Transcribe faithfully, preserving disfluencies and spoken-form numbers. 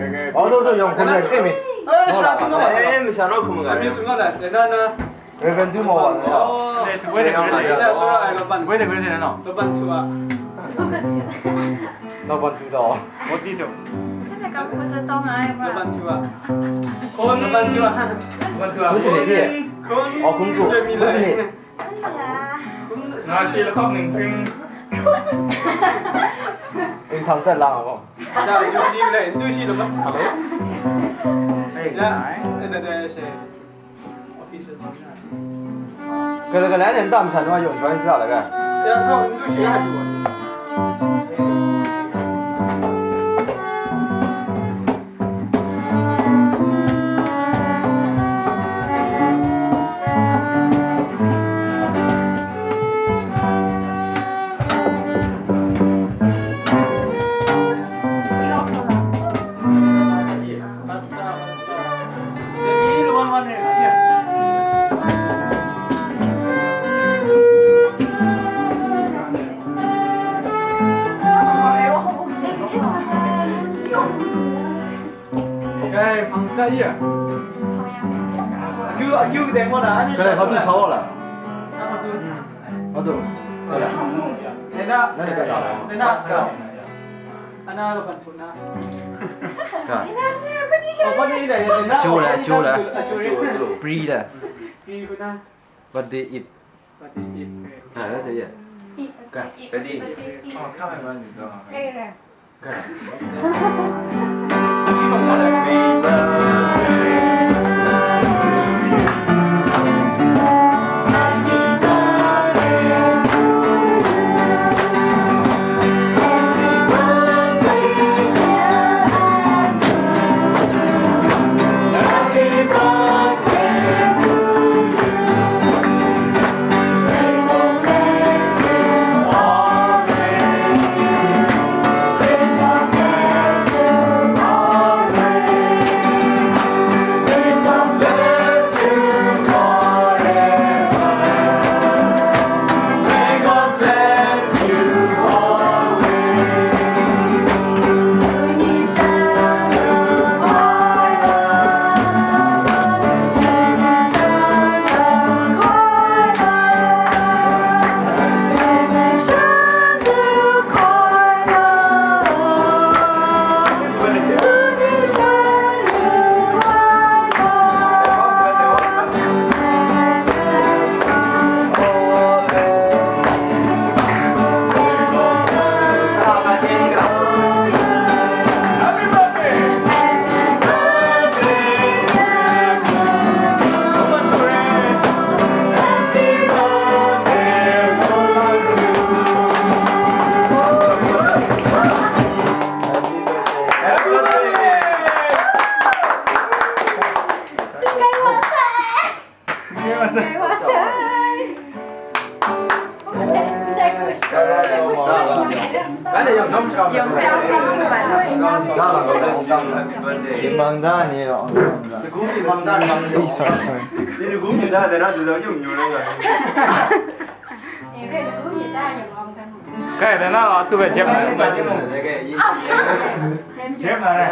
Awdaw daw yawng hkum ya hkrim i. Eh, masha nawk hkum ga. Reverend du maw wa na ya. Wait a minute. Wait a minute, no. Laban tu a. Laban tu daw. Mo si tu. Laban tu a. Laban tu a. Laban tu a. Mo si ne ye. Aw, hkum tu. Mo si ne. Nga shi lahkawng ning hpring. Ning htang tat la nga gaw. Ja, ju ni le, du shi lo. Hello? Hey, ya, hi. Gala gala, ane nta masha nwa yawng join sa la ga. Ya, no, du shi ya. Kare, hatu sawa la? Hatu. Kare. Nena, nena, nena, ana lo kan tuna. Ka. Apa ni dah ya? Nena. Chu la, chu la. Chu, chu. Pri la. Pri kuna. What they eat. What they eat. Ah, that's it, yeah. Ka. Ready? Oh, come on, man. Kare. Sorry, sorry. Kai, dai na la, tu bai jep na. Jep na re.